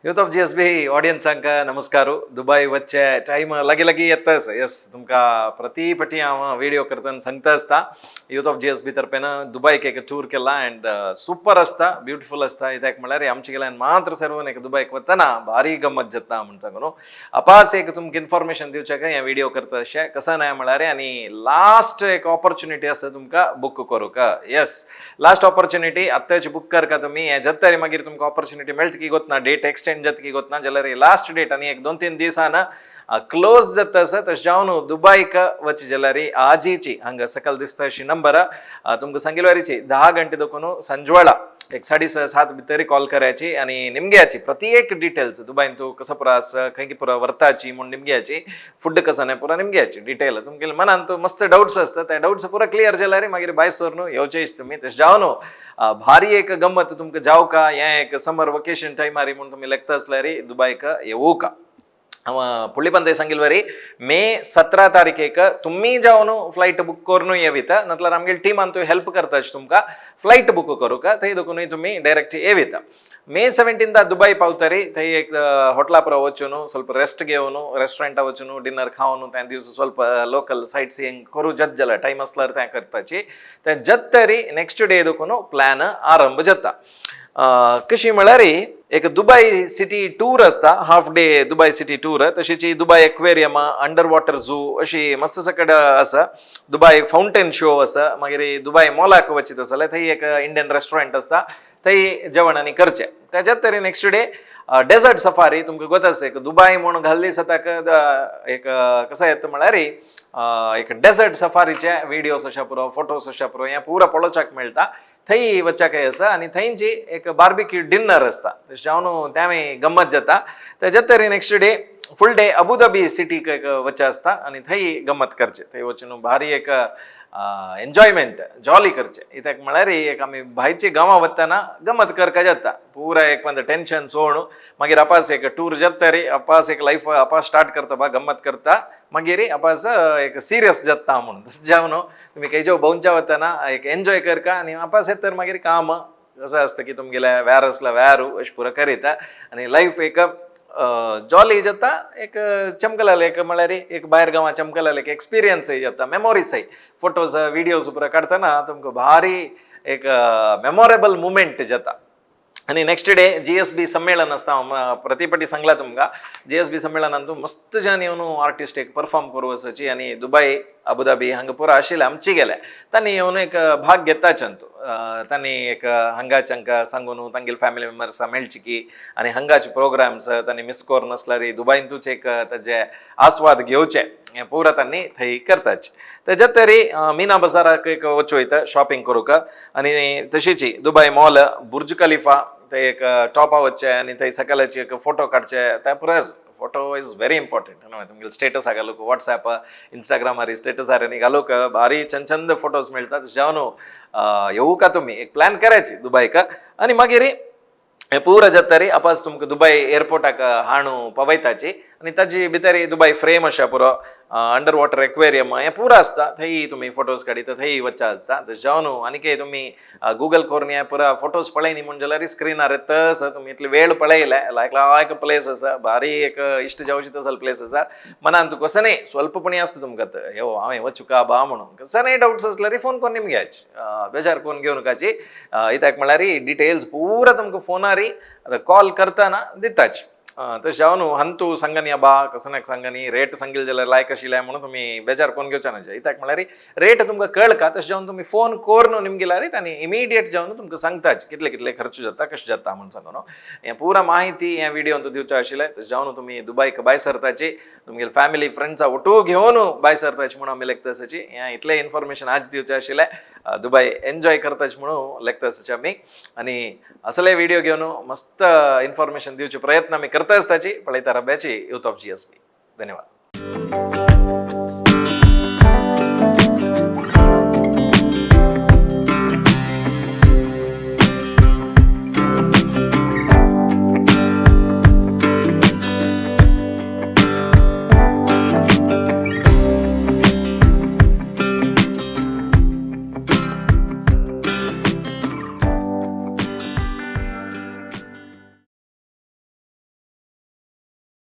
Youth of GSB ऑडियन्सांक नमस्कार. Dubai वचचे time लागीं लागीं येताच. येस, तुमकां प्रति पटी हांव व्हिडिओ करतना सांगता आसता, यूथ ऑफ जीएसबी तर्फेन दुबयक एक टूर केला अँड सुपर आसता, ब्युटिफूल आसता. कित्याक म्हळ्यार आमचे गेल्यान मात्र सर्वन एक दुबयक वतना भारी गम्मत जाता म्हूण सांगून अपास एक तुमकां इन्फॉर्मेशन दिवच्याक हें व्हिडिओ करता. अशें कसं नाय म्हळ्यार आनी लास्ट एक ऑपॉर्च्युनिटी आसा तुमकां बूक करूंक. येस, लास्ट ऑपॉर्च्युनिटी, आत्ताची बूक करका तुमी. हें जाता मागीर तुमकां ऑपॉर्च्युनिटी मेळटा की गोतना, डेट एक्सटेंड जाता की गोतना. जाल्यार लास्ट डेट आनी एक 2-3 दिसान क्लोज जाता आसा. तशें जावन दुबयक वच जाल्यार आजीची हांगा सकयल दिसता अशी नंबर तुमकां सांगिल्वारीची 10 गंटे देखून संजवाळा एक 6:30 भितर कॉल करायची आणि निमग्याची प्रत्येक डिटेल्स, दुबईन तूं कसं पुरा आसा, खंय पुरा व्हरताची म्हूण निमग्याची, फूड कसं नाही पुरा निमग्याची डिटेल. तुमगे मनान तूं मस्त डाउट्स आसता, ते डाउट्स पुरा क्लियर जाल्यार मागीर भायर सरून येवचेच तुमी. तशें जावन भारी एक गम्मत तुमकां जावं का हें एक समर वकेशन टायमार म्हूण तुमी लेखता आसल्यार दुबयक येवू का. हांव फुडली पंते सांगिल्वरी मे 17 तारखेक तुम्ही जावन फ्लायट बुक करून येवीत, नातल्यार आमगेले टिमान तूं हेल्प करता तुमकां फ्लायट बुक करूंक. थंय देखूनय तुमी डायरेक्ट येवीत. मे 17 दुबय पावतरी थंय एक होटला पुरा वचून ಸ್ವಲ್ಪ रेस्ट घेवन, रेस्टॉरंटा वचून डिनर खावन, त्या दिवस ಸ್ವಲ್ಪ लोकल सायट सीइंग करू जत जाल्यार टायम आसल्यार तें करताची. तें जत तरी नेक्स्ट डे देखून प्लॅन आरंभ जाता. कशी म्हळ्यार एक दुबय सिटी टूर आसता, half day Dubai city tour. तशीच Dubai aquarium, under water zoo अशी मस्त सकड आसा. दुबय फावंटेन शो आसा. मागीर दुबय मॉलाक वचीत आसा जाल्यार थंय एक इंडियन रेस्टॉरंट आसता, थंय जेवण आनी करचें. त्याच्यात तरी नेक्स्ट डे डेझर्ट सफारी. तुमकां गोत आसा, एक दुबय म्हूण घाल्ली सताक एक कसं येता म्हळ्यार एक डेझर्ट सफारीचे व्हिडियोज अशा पुरो, फोटोज अशा पुरो हें पुरा पळोवच्याक मेळटा. थंय वचच्याक आसा आनी थंयची एक बार्बिक्यू डिनर आसता. तशें जावन तेंय गम्मत जाता. तेज्या तरी next day full day Abu Dhabi सिटीक एक वचचें आसता आनी थंय गम्मत करचें. थंय वचून भारी एक एन्जॉयमेंट जॉली करचें. कित्याक म्हळ्यार एक आमी भायची गांवां वतना गम्मत करका जाता, पुरा एक पंद टेंशन सोडून. मागीर अपास एक टूर जाता रे, अपास एक लायफ अपास स्टार्ट करता बा, गम्मत करता, मागीर अपास एक सिरियस जाता म्हणून. तशें जावन तुमी खंयच्या भोंवच्या वतना एक एन्जॉय करका आनी अपास येत तर मागीर काम कसं आसता की तुमगेलें व्यार आसल्यार व्यारू अशें पुरो करीता आनी लायफ एक जॉली जाता. एक चमकलाले एक म्हळ्यार एक भायर गांवां चमकलाले एक एक्सपिरियन्सय जाता, मेमोरीजय. फोटोज व्हिडियोज पुरो काडटना तुमकां भारी एक मेमोरेबल मुमेंट जाता. आनी नेक्स्ट डे जीएसबी संमेलन आसता. हांव प्रतिपटी सांगला तुमकां, जीएसबी संमेलनान मस्त जन येवन आर्टिस्ट एक परफॉर्म करूं वचची आनी दुबय, अबुधाबी हांगा पुरो आशिल्ले आमची गेले तांणी येवन एक भाग घेताच. अंतू तांणी एक हांगाचे हांकां सांगून तांगेले फॅमिली मेंबर्स मेळची की आनी हांगाचे प्रोग्राम्स तांणी मिस करून आसल्यार दुबयंतूच एक ताजे आस्वाद घेवचे, हें पुरा तांणी थंय करताच. तेज्या तरी मीना बाजाराक एक वचूं वयता शॉपिंग करूंक आनी तशीच दुबय मॉल, बुर्ज खलिफा ते एक टॉपा वचचे आनी थंय सकाळचे एक फोटो काडचे. त्या पुरास फोटो is very important. तुमगेले स्टेटस घालूक, वॉट्सॅप, इंस्टाग्रामार स्टेटसार आनी घालूक भारी चंद चंद फोटोज मेळटात. जावन येवू का तुमी एक प्लॅन करायची दुबयक आनी मागीर हे पुरा जाता रे अपास तुमकां दुबय एअरपोर्टाक हाणू पवयताची आनी ताजी भितर दुबय फ्रेम अशा पुरो, अंडर वॉटर एक्वेरियम हें पुरा आसता. थंय तुमी फोटोज काडिता, थंय वचचें आसता. तशें जावन आनीक तुमी गुगल करून हे पुरा फोटोज पळयनी म्हूण जाल्यार स्क्रिनार येता आसा. तुमी इतले वेळ पळयले, लायक लायक प्लेस आसा, भारी एक इश्ट जावची तसल प्लेस आसा. मनान तूं कसं न्ही स्वल्प पणी आसता तुमकां, यो हांवें वचूं बा म्हणून. कसं न्ही डाउट्स आसल्यार फोन करून निमग्याची, बेजार करून घेवन काची. कित्याक म्हळ्यार डिटेल्स पुरा तुमकां फोनार आतां कॉल करतना दिताची. तशें जावन हंतू सांगनी बा कसं नाका सांगनी, रेट सांगिल जाल्यार लायक आशिल्लें म्हणून तुमी बेजार करून घेवचे ना. कित्याक म्हळ्यार रेट तुमकां कळका, तशें जावन तुमी फोन करून निमगिल्यार तांणी इमिडिएट जावन तुमकां सांगताच कितले कितले खर्च जाता, कशें जाता म्हणून सांगून. हें पुरा माहिती हे व्हिडियोन दिवचें आशिल्लें. तशें जावन तुमी दुबयक भायर सरताची, तुमगेले फॅमिली फ्रेंड्सा ओटू घेवन भायर सरताची म्हणून आमी लेखता आसाची. हें इतलें इन्फॉर्मेशन आज दिवचें आशिल्लें. दुबय एन्जॉय करताच म्हणून लेखता आसाची आमी आनी असले व्हिडिओ घेवन मस्त इन्फॉर्मेशन दिवचे प्रयत्न आमी करता आसताची. पळयता रब्याची यूथ ऑफ जीएसबी. धन्यवाद.